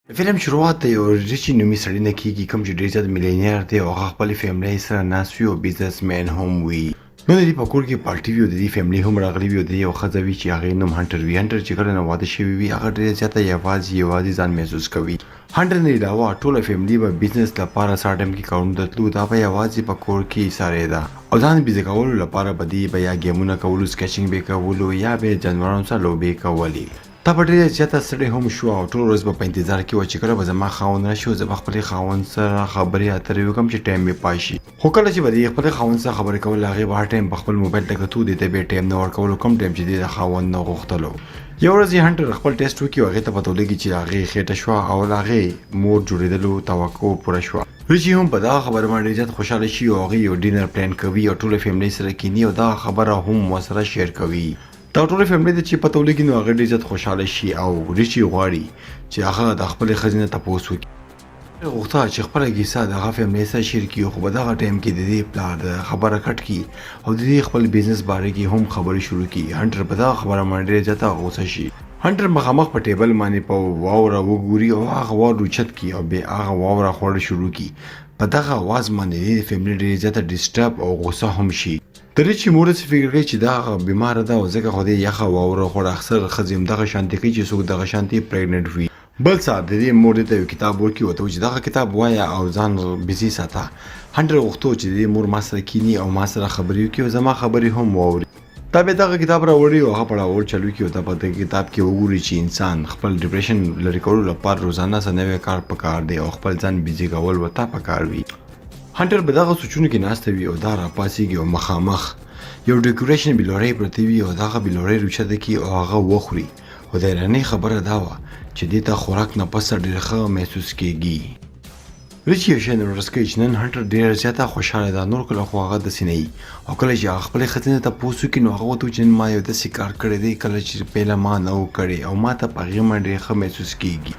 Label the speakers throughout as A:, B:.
A: د فلم شروعات د یو ریچي نومي سړي نه کیږي، کوم چې ډیر زیات میلینیر دی او هغه خپلې فیملی سره ناست وي او بزنس مین هم وي. نو د دې په کور کې پارټي وي او د دې فیملی هم راغلي وي او د دې یو ښځه وي چې هغې نوم هنټر وي. هنټر چې کله نه واده شوی وي، هغه ډیره زیاته یوازې یوازې ځان محسوس کوي. هنټر نه علاوه ټوله فیملی به بزنس لپاره سهار ټایم کې کارونو ته تلو، دا به یوازې په کور کې ایسارېده او ځان بیزي کولو لپاره به دې به یا ګیمونه کولو، سکیچینګ به یې کولو یا به یې جانورانو سره لوبې کولې. دا به ډېره زیاته ستړې هم شوه او ټوله ورځ به په انتظار کې وه چې کله به زما خاوند راشي او زه به خپلې خاوند سره خبرې اترې وکړم چې ټایم مې پای شي. خو کله چې به دې خپلې خاوند سره خبرې کولې، هغې به هر ټایم په خپل موبایل ته کتو، دې ته به یې ټایم نه ورکولو، کوم ټایم چې دې د خاوند نه غوښتلو. یوه ورځ یې هنټر خپل ټیسټ وکړي او هغې ته پته ولګي چې د هغې خېټه شوه او له هغې مور جوړېدلو توقع پوره شوه. ریچي هم په دغه خبره باندې ډېر زیات خوشحاله شي او هغې یو ډینر پلان کوي او ټوله فیملۍ سره کیني او دغه خبره هم ورسره شیر کوي. دا ټوله فیملی ته چې پته ولګي نو هغه ډېر زیات خوشحاله شي او ریچي غواړي چې هغه د خپلې ښځې نه تپوس وکړي. غوښته چې خپله کیسه د هغه فیملی سره شیر کړي، خو په دغه ټایم کې د دې پلار د خبره کټ کړي او د دې خپل بزنس باره کې هم خبرې شروع کړي. هنټر په دغه خبره باندې ډېره زیاته غوسه شي. هنټر مخامخ په ټیبل باندې په واوره وګوري او هغه واوره اوچت کړي او بیا هغه واوره خوړل شروع کړي. په دغه اواز باندې د دې فیملی ډېره زیاته ډسټرب او غوسه هم شي. ترې چې مور داسې فکر کوي چې دا هغه بیماره ده او ځکه خو دې یخه واوره وخوړه. اکثر ښځې هم دغه شانتې کوي چې څوک دغه شانتې پریګننټ وي. بل سهار د دې مور دې ته یو کتاب ورکړي، ورته وایي چې دغه کتاب وایه او ځان بیزي ساته. هنټر غوښتو چې د دې مور ما سره کیني او ما سره خبرې وکړي او زما خبرې هم واوري. دا بیا دغه کتاب راوړي او هغه پړاول چالو کړي او دا په دغه کتاب کې وګوري چې انسان خپل ډیپریشن لرې کولو لپاره روزانه څه نوی کار پکار دی او خپل ځان بیزي کول ورته پکار وي. هنټر په دغه سوچونو کې ناسته وي او دا راپاڅیږي او مخامخ یو ډیکوریشن بلورۍ پرته وي او دغه بلورۍ روچته کړي او هغه وخوري، خو د حیرانۍ خبره دا وه چې دې ته خوراک نه پسته ډېر ښه محسوس کېږي. ریچي یو شی نوټس کوي چې نن هنټر ډېره زیاته خوشحاله ده، نور کله خو هغه داسې نه وي، او کله چې هغه خپلې ښځې نه تپوس وکړي نو هغه ورته وایي چې نن ما یو داسې کار کړی دی کله چې پهله ما نه و کړی او ما ته په هغې باندې ډېر ښه محسوس کېږي.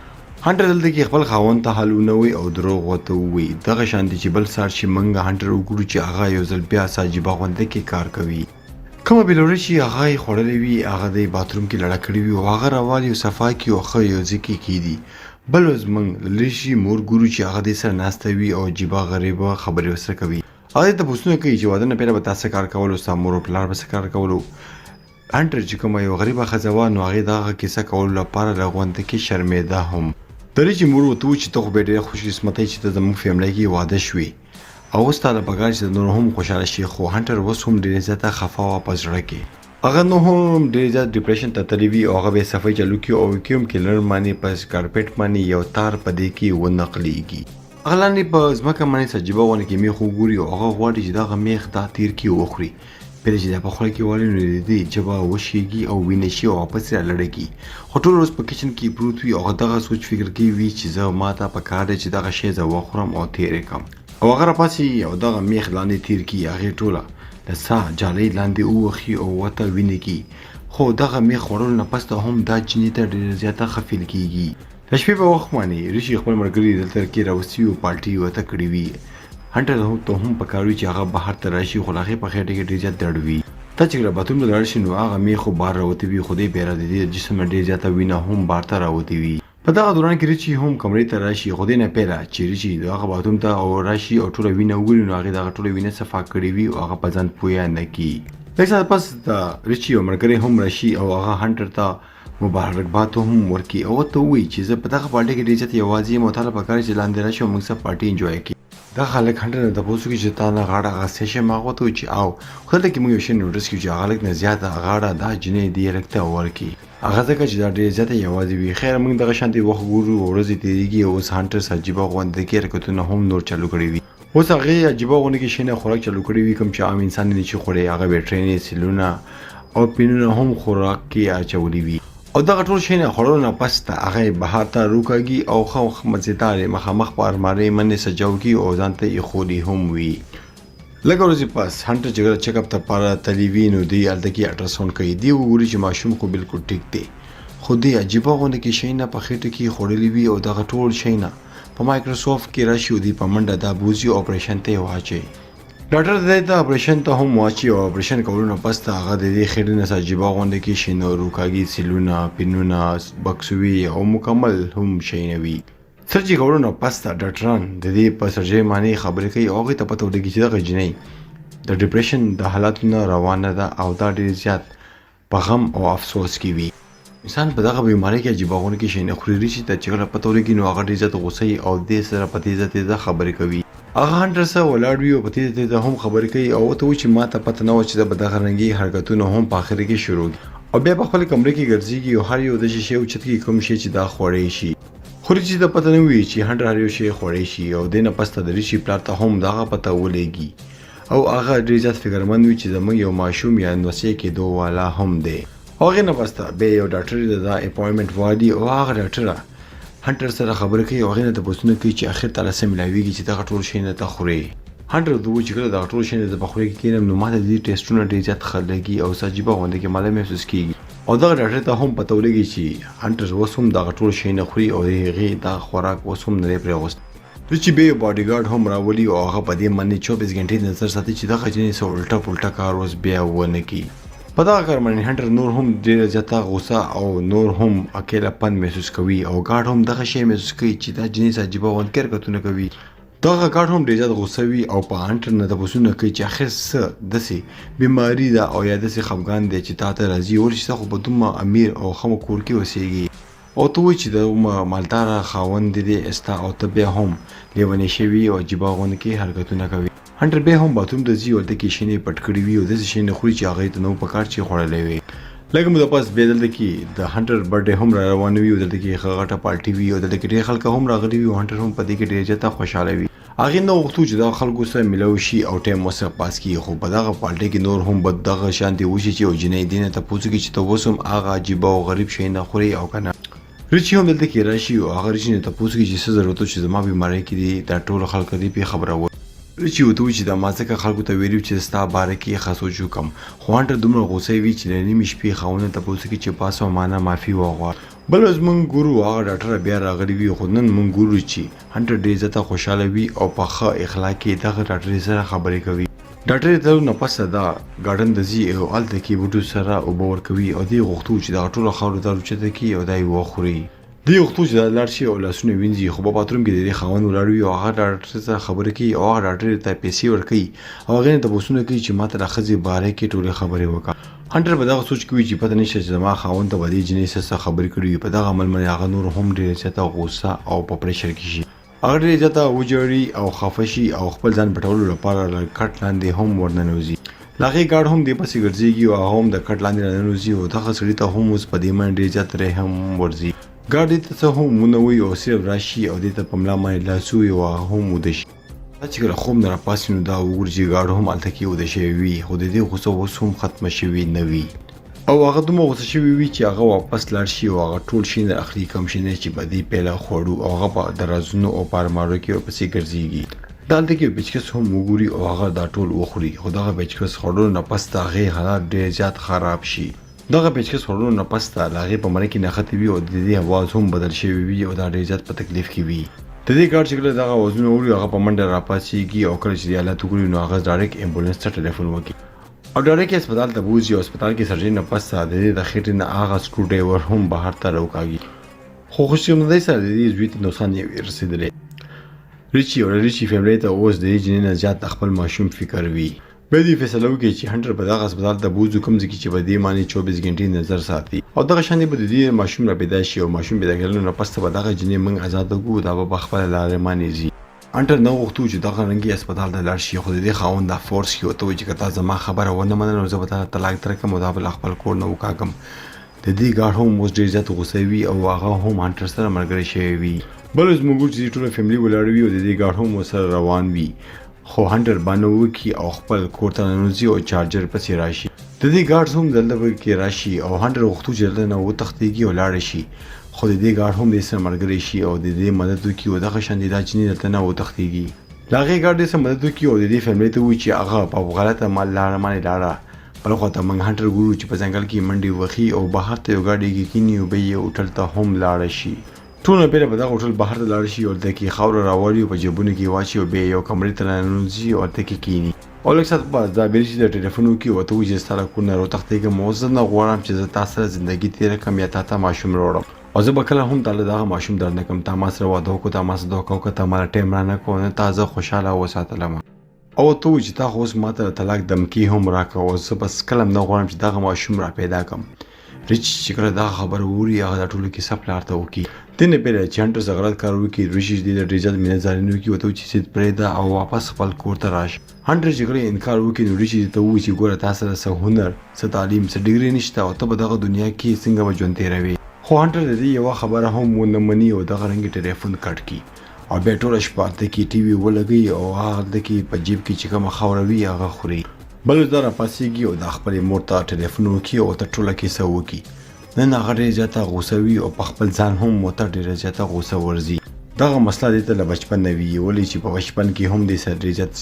A: هنټر دلته کې خپل خاوند ته حال ونه وایي او دروغ ورته ووایي. دغه شانتې چې بل سهار چې مونږ هنټر وګورو چې هغه یو ځل بیا څه عجیبه غونده کې کار کوي. کومه بلوري چې هغه یې خوړلې وي هغه دی باتروم کې لړه کړې وي او هغه راوالي او صفا کړي او ښه یو ځای کې کیدي. بل ورځ مونږ له لرې شي مور ګورو چې هغه دې سره ناسته وي او عجیبه غریبه خبرې ورسره کوي. هغه دې تپوسونه کوي چې واده نه پهله به تا څه کار کولو، ستا مور او پلار به څه کار کولو. هنټر چې کومه یوه غریبه ښځه وه نو هغې دغه کیسه کولو لپاره له غونډه کې شرمېده هم. درې چې مور ورته وویل چې ته خو بیا ډېره خوش قسمته یې چې ته زموږ فیملی کې واده شوې او اوس تاله پکار چې ته نور هم خوشحاله شې، خو هنټر اوس هم ډېره زیاته خفه وه په زړه کې. هغه نو هم ډېر زیات ډیپریشن ته تللی وي او هغه بیا صفایي چالو کړي او ویکیوم کلینر باندې په کارپټ باندې یو تار په دې کې ونقلیږي. هغه لاندې په ځمکه باندې څه عجیبه غوندې کې میخ وګوري او هغه غواړي چې دغه میخ دا تیر کړي او وخوري. کله چې دا په خوله کې والي نو د دې ژبه وشیږي او وینه شي او واپس را لړه کړي، خو ټول ورځ په کچن کې پروت وي او دغه سوچ فکر کې وي چې زه ماته په کار دی چې دغه شی زه وخورم او تیر یې کړم، او هغه راپاڅي او دغه میخ لاندې تیر کړي، هغې ټوله د څاه جالۍ لاندې ووښي او ورته وینه کړي، خو دغه میخ خوړلو نه پسته هم دا چیني ته ډیره زیاته ښه فیل کیږي. د شپې په وخت باندې ریشي خپل ملګري دلته کې راوستي وي او پارټي یې ورته کړې وي. هنټر ته هم پکار وي چې هغه بهر ته راشي، خو له هغې په خېټه کې ډېر زیات درد وي. ته چې کله باتروم ته لاړ شي نو هغه میخ خو بهر راوتی وي، خو دې پیره د دې د جسم نه ډېر زیاته وینه هم بهر ته راوتې وي. په دغه دوران کې ریچي هم کمرې ته راشي، خو دې نه پیره چې ریچي د هغه باتروم ته او راشي او ټوله وینه وګوري نو هغې دغه ټوله وینه صفا کړې وي او هغه په ځان پوهه نه کړي. لږ ساعت پس د ریچي یو ملګری هم راشي او هغه هنټر ته مبارکباد هم ورکړي او ورته ووایي چې زه په دغه پارټي کې ډېر زیات یوازې یم او تا له پکار چې لاندې راشي او موږ سره پارټي انجوای کړي. دغه هلک هنټر نه تپوس وکړي چې تا نه غاړه اخیستی شم؟ هغه ورته ووایي چې او، خو دلته کې موږ یو شی نوټس کړو چې هغه هلک نه زیاته غاړه دا جینۍ دې هلک ته ورکړي، هغه ځکه چې دا ډېره زیاته یوازې وي. خیر موږ دغه شانتې وخت ګورو او ورځې تېرېږي او اوس هنټر څه عجیبه غوندې کې حرکتونه هم نور چالو کړي وي. اوس هغې عجیبه غوندې کې شیونه خوراک چالو کړي وي کوم چې عام انسان یې نشي خوړی. هغه بیټرینې، سیلونه او پینونه هم خوراک کې اچولي وي او دغه ټول شیونه خوړلو نه پس ته هغه یې بهر ته روکاږي او ښه مزیدار یې مخامخ په ارمارۍ منې سجاو کړي او ځان ته ایښولي هم وي. لږه ورځې پس هنټر چې کله چیک اپ لپاره تللی وي نو دوی هلته کې الټراساونډ کوي. دوی وګوري چې ماشوم خو بالکل ټیک دی، خو دوی عجیبه غوندې کې شیونه په خېټه کې خوړلي وي او دغه ټول شیونه په مایکروسافټ کې راشي او دوی په منډه دا بوځي او اپریشن ته یې واچوي. ډاکټر دې ته اپریشن ته هم واچي او اپریشن کولو نه پس ته هغه د دې خېټې نه څه عجیبه غوندې کې شیونه وروکاږي، سیلونه، پینونه، بکسوي او مکمل هم شیونه وي. سرجي کولو نه پس ته ډاکټران د دې په سرجري معنی خبرې کوي او هغوی ته پته ولګي چې دغه جینۍ د ډپریشن د حالاتو نه روانه ده او دا ډېر زیات په غم او افسوس کې وي. انسان په دغه بیمارۍ کې عجیبه غونډه کې شي نه خوري چې ته چې کله پته ولګي نو هغه ډېر زیات غوسه وي او دې سره په تیزه تیزه خبرې کوي. هغه هنټر سره ولاړ وي او په تیزه تیزه هم خبرې کوي او ورته وایي چې ماته پته نه وه چې ته به دغه رنګي حرکتونه هم په اخر کې شروع کړې او بیا په خپلې کمرې کې ګرځېږي او هر یو داسې شی اوچت کړي کوم شی چې دا خوړی شي. خو ریچي ته پته نه وي چې هنټر هر یو شی خوړی شي او دې نه پس ته د ریچي پلار ته هم دغه پته ولګي. او هغه ډیر زیات فکرمند وي چې زموږ یو ماشوم یا نوسې کېدو والا هم دی. هغې نه پسته بیا یو ډاکټر د دا اپوینټمنټ والي او هغه ډاکټر هنټر سره خبرې کوي او هغې نه تپوسونه کوي چې اخر تاله څه ملاویږي چې دغه ټول شیونه ته خورې. هنټر ورته وویل چې کله دغه ټول شیونه زه په خولې کې کینم نو ماته د دې ټیسټونه ډیر زیات ښه لګي او څه عجیبه غوندې کې ماله محسوس کیږي او دغه ډاکټر ته هم پته ولګي چې هنټر اوس هم دغه ټول شیونه خوري او هغې دغه خوراک اوس هم نه دی پرېغوستی. زه چې بیا یو باډي ګارډ هم راولي او هغه په دې باندې 24 ګنټې نظر ساتي چې دغه جنۍ څه الټه پلټه کار اوس بیا ونه کړي. په دغه کار باندې هنټر نور هم ډیره زیاته غوسه او نور هم اکیله پند محسوس کوي او ګارډ هم دغه شی محسوس کوي چې دا جنۍ څه عجیبه غوندې حرکتونه کوي. دغه ګارډ هم ډیر زیات غوسه وي او په هنټر نه تپوسونه کوي چې اخر څه داسې بیماري ده او یا داسې خفګان دی چې تاته راځي، ولې چې ته خو په دومره امیر او ښه کور کې اوسېږې. او ته وایې چې د کومه مالداره خاوند دې دی ستا او ته بیا هم لیونی شوی او عجیبه غوندې کې حرکتونه کوې. هنټر بیا هم باتروم ته ځي او هلته کې شینې پټ کړي وي او داسې شینې خوري چې هغه ته نه وو پکار چې خوړلی وي. لږه موده پس بیا دلته کې د هنټر برډې هم را روانه وي او دلته کې ښه غټه پارټي وي او دلته کې ډېر خلک هم راغلي وي او هنټر هم په دې کې ډېر زیاته خوشحاله وي. هغې نه غوښتو چې دغه خلکو سره ملاو شي او ټایم ورسره پاس کړي خو په دغه پارټۍ کې نور هم بد دغه شانتې وشي چې یو جینۍ دې نه تپوس وکړي چې ته اوس هم هغه عجیبه او غریب شیونه خورې او که نه. ریچي هم دلته کې راشي او هغه ریچي نه تپوس وکړي چې څه ضرورت و چې زما بیمارۍ کې دې دا ټول خلک دې پې خبرول. ریچي ورته وویل چې دا ما ځکه خلکو ته ویلي وو چې ستا باره کې ښه سوچ وکړم خو هنټر دومره غوسه وي چې له نیمې شپې خاوند نه تپوس وکړي چې پاڅه او مانه معافي وغواړه. بله ورځ مونږ ګورو هغه ډاکټره بیا راغلي وي خو نن مونږ ګورو چې هنټر ډېر زیاته خوشحاله وي او په ښه اخلاق کې دغه ډاکټرې سره خبرې کوي. ډاکټرې تللو نه پسته دا ګارډن ته ځي او هلته کې بوټو سره اوبه ورکوي او دې غوښتو چې دغه ټوله خاوره دا اوچته کړي او دا یې وخوري. دې غوښتو چې دا لاړ شي او لاسونه وینځي خو په باتروم کې د دې خاوند ولاړ وي او هغه ډاکټر سره خبرې کوي او هغه ډاکټرې ته پیسې ورکوي او هغې نه تپوسونه کوي چې ماته د ښځې باره کې ټولې خبرې وکړه. هنټر په دغه سوچ کې وي چې پته نشته چې زما خاوند ته به دې جینۍ څه څه خبرې کړې وي، په دغه عمل باندې هغه نور هم ډېره زیاته غوسه او په پریشر کې شي. هغه ډېره زیاته وژاړي او خفه شي او خپل ځان پټولو لپاره له کټ لاندې هم ورننوځي. له هغې ګارډ هم دې پسې ګرځېږي او هغه هم د کټ لاندې راننوځي او دغه سړي ته هم اوس په دې باندې ډېر زیات رحم ورځي. ګارډ دې ته څه هم ونه وایي او صرف راشي او دې ته په ملا باندې لاس ووهي او هغه هم وده شي. دا چې کله خوب نه راپاڅي نو دا وګوري چې ګارډ هم هلته کې وده شوی وي خو د دې غوسه اوس هم ختمه شوې نه وي او هغه دومره غوسه شوی وي چې هغه واپس لاړ شي او هغه ټول شیان اخلي کوم شیان چې به دې پیله خوړو او هغه په درازونو او په ارمارو کې ورپسې ګرځېږي. دا هلته کې یو پیچکس هم وګوري او هغه دا ټول وخوري خو دغه پیچکس خوړلو نه پس د هغې حالات ډېر زیات خراب شي. دغه پیچکس خوړلو نه پس ته له هغې په مرۍ کې نښتې وي او د دې اواز هم بدل شوی وي او دا ډېر زیات په تکلیف کې وي. د دې ګارډ چې کله دغه اوازونه اوري هغه په منډه راپاڅېږي او کله چې دې حالت وګوري نو هغه ډایرک امبولانس ته ټلیفون وکړي او ډایرک یې هسپتال ته بوځي او هسپتال کې سرجري نه پس ته د دې د خېټې نه هغه سکرو ډرایور هم بهر ته راوکاږي خو خوشقسمتۍ سره د دې زوی ته نقصان نه وي رسېدلی. ریچي او د ریچي فیملۍ ته اوس د دې جینۍ نه زیات د خپل ماشوم فکر وي. بیا دوی فیصله وکړي چې هنټر به دغه هسپتال ته بوځو کوم ځای کې چې به دې معنی 24 ګنټې نظر ساتي او دغه شان به د دې ماشوم را پیدا شي او ماشوم پیدا کېدلو نه پس ته به دغه جینۍ موږ ازاده کړو دا به په خپله لاره معنی ځي. هنټر نه غوښتو چې دغه رنګي هسپتال ته لاړ شي خو د دې خاوند دا فورس کړي ورته وایي چې که تا زما خبره ونه منله نو زه به تاته طلاق درکړم او دا به له خپل کور نه وکاږم. د دې ګارډ هم اوس ډېر زیات غوسه وي او هغه هم هنټر سره ملګری شوی وي. بل ورځ موږ ګورو چې ټوله فیملی ولاړ وي او د دې ګارډ هم ورسره روان وي خو هنټر بانه وکړي او خپل کور ته ننوځي او چارجر پسې راشي. د دې ګارډز هم دلته په کې راشي او هنټر غوښتو چې دلته نه وتښتېږي او لاړ شي خو د دې ګارډ هم دې سره ملګری شي او د دې مدد وکړي او دغه شان دې دا چیني دلته نه وتښتېږي. له هغې ګارډ دې سره مدد وکړي او د دې فیملی ته ووایي چې هغه په غلطه لاره باندې لاړه. بل خوا ته موږ هنټر ګورو چې په ځنګل کې منډې وهي او بهر ته یو ګاډي کې کیني او بیا یې هوټل ته هم لاړه شي. ټول نه پيله به دغه هوټل بهر ته لاړ شي او هلته کې خاوره راوړي او په جېبونو کې يې واچوي او بيا يې يو کمرې ته راننوځي او هلته کې کېني. او لږ ساعت پس دا بيري چې د ټيليفون وکړي او ورته ووايي چې زه ستا له کور نه روتښتېږم او زه نه غواړم چې زه تا سره زندګي تېره کړم يا تا ته ماشوم راوړم او زه به کله هم تا له دغه ماشوم در نه کړم، تا ما سره واده وکړو، تا ما سره دوکه وکړه، تا ماله ټايم رانه کړو او نه تا زه خوشحاله وساتلم. او ورته ووایي چې تا خو اوس ماته د طلاق دمکې هم راکړه او زه بس کله هم نه غواړم چې دغه ماشوم را پیدا کړم. ریچ چې کله دغه خبره ووري هغه دا ټوله کیسه پلار ته وکړي. دې نه پېره چې هنټر څه غلط کار وکړي، ریچ دې د ډېر زیات مینت زاري نه وکړي، ورته ووایي چې سید پرېږده او واپس خپل کور ته راشه. هنټر چې کله انکار وکړي نو ریچ دې ته ووایي چې ګوره تا سره څه هنر، څه تعلیم، څه ډګري نشته او ته په دغه دنیا کې څنګه به ژوند تېروې. خو هنټر د دې یوه خبره هم ونه مني او دغه رنګ ټیلیفون کټ کړي. او بیا ټوله شپه هلته کې ټي وي ولګوي او هغه هلته کې په جیب کې چې کومه خاوره وي هغه خوري. بل ورځ دا راپاڅېږي او دا خپلې مور ته ټلیفون وکړي او ورته ټوله کیسه وکړي. نن هغه ډېره زیاته غوسه وي او په خپل ځان هم ورته ډېره زیاته غوسه ورځي. دغه مسله دې ته له بچپن نه وي ولې چې په بچپن کې هم دې سره ډېر زیات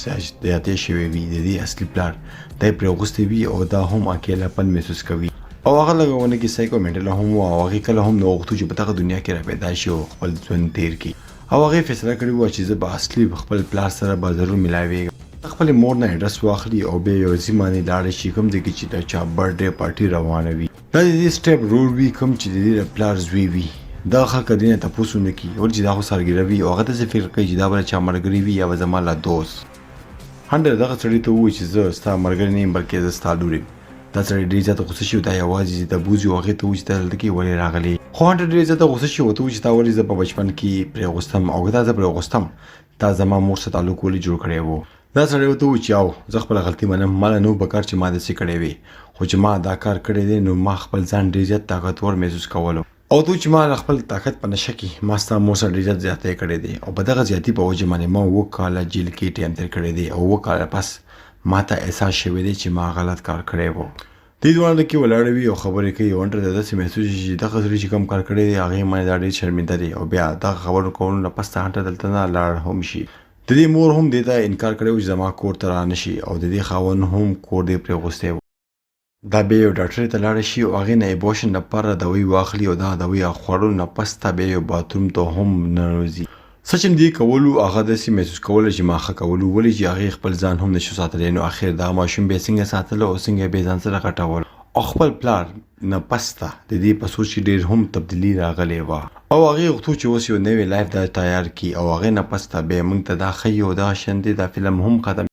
A: زیاتی شوی وي. د دې اصلي پلار دی پرې غوستی وي او دا هم اکیلا پن محسوس کوي. او هغه لږه ونه کې سایکو مینټل هم وه او هغې کله هم نه غوښتو چې په دغه دنیا کې را پیدا شي او خپل ژوند تیر کړي او هغې فیصله کړې وه چې زه به اصلي خپل پلار سره به ضرور ملاویږم. د خپلې مور نه اډرس واخلي او بیا یو ځای باندې لاړه شي کوم ځای کې چې د چا برډې پارټي روانه وي. دا د دې سټیپ رور وي کوم چې د دې د پلار زوی وي. دغه خلک دې نه تپوس ونه کړي ولې چې دا خو سالګره وي او هغه داسې فکر کوي چې دا به د چا ملګری وي یا به زما لا دوست. هنډر دغه سړي ته وویل چې زه ستا ملګری نه یم بلکې زه ستا لور یم. دا سړی ډېر زیات غوسه شي او دا یوازې چې ته بوځي او هغې ته ووایي چې ته دلته کې ولې راغلې. خو هنټر ډېر زیات غوسه شي او ورته ووایي چې تا ولې زه په بچپن کې پرې غوستم او که تا زه پرې غوستم تا زما مور سره تعلق ولې جوړ کړی وو. دا سړی ورته ووایي چې او زه خپله غلطي منم، ماله نه وو پکار چې ما داسې کړی وی، خو چې ما دا کار کړی دی نو ما خپل ځان ډېر زیات طاقتور محسوس کولو. او ته چې ما له خپل طاقت په نشه کې ما ستا مور سره ډېر زیات زیاتی کړی دی او په دغه زیاتي په وجه باندې ما 7 کاله جیل کې ټایم تېر کړی دی او 7 کاله پس ما ته احساس شوی دی چې ما غلط کار کړی وو. دوی دواړه لکې ولاړ وي او خبرې کوي او هنټر ته داسې محسوس شي چې دغه سړي چې کوم کار کړی دی هغې باندې دا ډېر شرمنده دی او بیا دغه خبرو کولو نه پس ته هنټر دلته نه لاړ هم شي. د دې مور هم دې ته انکار کړی و چې زما کور ته را نه شي او د دې خاوند هم کور دې پرې غوستی و. دا بیا یو ډاکټر ته لاړه شي او هغې نه ایبوشن لپاره دوی واخلي او دا دوی هغه خوړلو نه پس ته بیا یو باتروم ته هم ننوځي. څه چې دې کولو هغه داسې محسوس کوله چې ما ښه کولو ولې چې هغې خپل ځان هم نشو ساتلی نو اخر دا ماشوم بیا څنګه ساتلو او څنګه بیا ځان سره غټولو او خپل پلار نه پس ته د دې په سوچ کې ډېر هم تبدیلي راغلې وه او هغې غوښتو چې اوس یو نوې لایف دا تیار کړي او هغې نه پس ته بیا موږ ته دا ښيي او دغه شان دی دا فلم هم ختم.